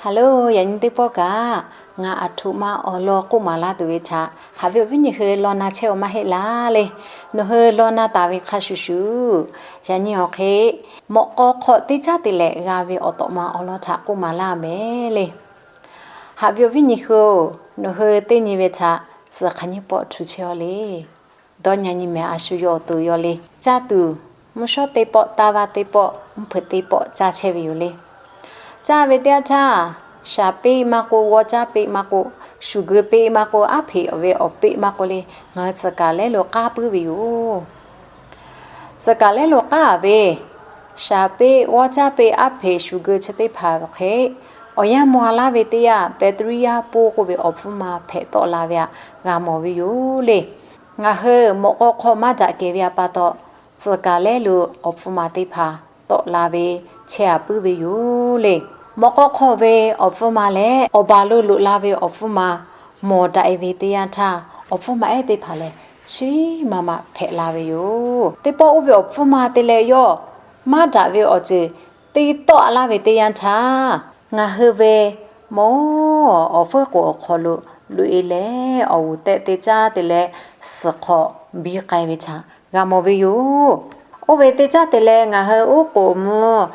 Hello, yaꞈ nyi teˇ pawˆ kaꞈ ngaˬ aˬ htoꞈ ma awˬ lawn k'oˆ maˍ laˇ tuˬ ve htaꞈ haꞈ ve awˬ viˉ nyi hui law na chehˇ-oˬ maˇ heˆ laˇ le. Nawˬ hui law na taˍ ve hk'a shuˍ shuˍ, yaꞈ nyi awˬ hk'e mawꞈ k'aw hk'aw teˇ caˉ te leh g'a ve awˬ tawꞈ ma awˬ lawn htaꞈ k'oˆ maˍ laˇ mehˍ le. Haꞈ ve awˬ viˉ nyi hui-oˬ, nawˬ hui teˇ nyi ve htaꞈ suhˍ hk'aˬ nyiˇ pawˆ htu chehˇ-aw le. Dawˇ nyi nyi mehˍ, a shu yawˇ awˬ to yaw le. Caˇ tuˬ, mvuhˇ shawˉ teˇ pawˆ, taˇ vaˇ teˇ pawˆ, mvuhˇ hpeuꞈ teˇ pawˆ caˇ chehˇ ve yoˬ le. Caˇ ve teˇ yanˇ htaˇ, shaˍ peˆ maˇ k'oˆ, g'awˇ caˇ peˆ maˇ k'oˆ, shuˍ geu peˆ maˇ k'oˆ, aˉ hpeꞈ ve awˬ peˆ maˇ k'oˆ le, ngaˬ hui tcuh kaˍ lehˉ lo k'aˉ puiˉ ve yoˬ. Tcuh kaˍ lehˉ lo k'aˉ ve shaˍ peˆ, g'awˇ caˇ peˆ, aˉ hpeꞈ, shuˍ geu chi teˇ hpaˍ hk'e, awˬ yanˇ maw laˇ ve teˇ yanˇ, bacteria poˇ k'oˆ ve awˬ hpfuhˇ ma hpehꞈ tawˆ la ve htaꞈ g'a mawˬ ve yoˬ le. Ngaˬ hui mawꞈ k'aw hk'aw maˇ daꞈ kehˬ ve pa taw, tcuh kaˍ lehˉ lo awˬ hpfuhˇ ma teˇ hpaˍ tawˆ la ve chehˇ-a puiˉ ve yoˬ le. Mawꞈ k'aw hk'aw ve awˬ hpfuhˇ ma leh awˬ baˬ lo loꞈ la ve awˬ hpfuhˇ ma mawˬ daꞈ-e ve teˇ yanˇ htaˇ, awˬ hpfuhˇ ma ehˉ teˇ hpaˍ lehˬ, chiˉ maˇ maˇ hpehꞈ la ve yoˬ. Teˇ pawˆ oˇ ve awˬ hpfuhˇ ma te leh yawˇ maˇ daꞈ ve awˬ ceuˬ te tawˆ-a laˇ ve teˇ yanˇ htaˇ, ngaˬ hui ve mawˬ awˬ fuiˉ k'oˍ awˬ hk'aw lo loꞈ-e leh, awˬ g'uˬ tehꞈ teˇ caˉ te leh suhˍ hk'awꞈ biˇ k'ai ve htaꞈ g'a mawˬ ve yoˬ. Oˇ ve teˇ caˉ te leh ngaˬ hui uˉ k'oˍ mvuh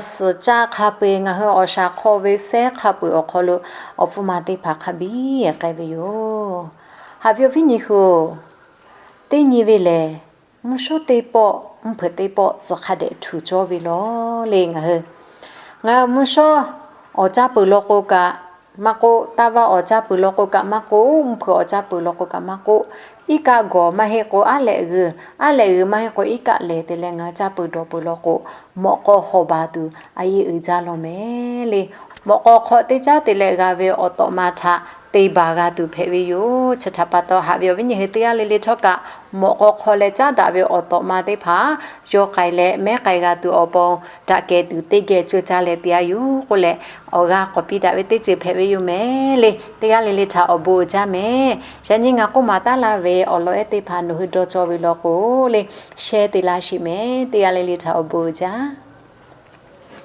suhˍ caˇ hk'a peu-eˬ, ngaˬ hui awˬ shaˍ hk'aw ve sehˉ hk'a peu-eˬ awˬ hk'aw lo awˬ hpfuhˇ ma teˇ hpaˍ hk'a biˇ k'ai ve yoˬ. Haꞈ ve awˬ viˉ nyi hui-oˬ, teˇ nyi ve lehˬ, mvuhˇ shawˉ teˇ pawˆ, mvuhˇ hpeuꞈ teˇ pawˆ tcuh hk'a dehꞈ htuꞈ cawˇ ve law le ngaˬ hui. Ngaˬ hui mvuhˇ shawˉ awˬ caˇ peuˬ law k'o kaꞈ maˇ k'oˆ, taˇ vaˇ awˬ caˇ peuˬ law k'o kaꞈ maˇ k'oˆ, mvuhˇ hpeuꞈ awˬ caˇ peuˬ law k'o kaꞈ maˇ k'oˆ, iˉ kaˆ gawˬ maˇ heˆ k'o aˉ lehꞈ g'uiˬ, aˉ lehꞈ g'uiˬ maˇ heˆ k'o iˉ kaˆ lehˬ te leh ngaˬ hui caˇ peuˬ dawˬ peuˬ law k'o, mawꞈ k'aw hawˍ baˬ tuˬ a yeˇ uiˍ jaˇ law mehˍ le. Mawꞈ k'aw hk'aw teˇ caˉ te leh g'a ve awˬ tawꞈ ma htaꞈ te baˬ g'a tuˬ hpehꞈ ve yoˬ. Chi htaꞈ pa taw, haꞈ ve awˬ viˉ nyi hui teˇ g'aˇ le le htawˇ kaꞈ, mawꞈ k'aw hk'aw leh caˉ daꞈ ve awˬ tawꞈ ma teˇ hpaˍ yawˇ k'ai leh mehˉ k'ai g'a tuˬ awˬ pon daꞈ kehˬ tuˬ teˇ geh ceuˬ caˇ leh te-a yoˬ k'oˆ leh, awˬ g'aˇ k'awꞈ piˇ daꞈ ve teˇ ceuˬ hpehꞈ ve yoˬ mehˍ le. Teˇ g'aˇ le le htaꞈ awˬ bon uiˍ jaˇ mehˍ. Yaꞈ nyi ngaˬ k'oˆ maˍ taˉ laˇ ve awˬ lawn ehˉ teˇ hpaˍ nawˬ hui dawˇ cawˇ ve law k'o le, sheh te laˇ sheˍ mehˍ. Teˇ g'aˇ le le htaꞈ awˬ bon uiˍ jaˇ.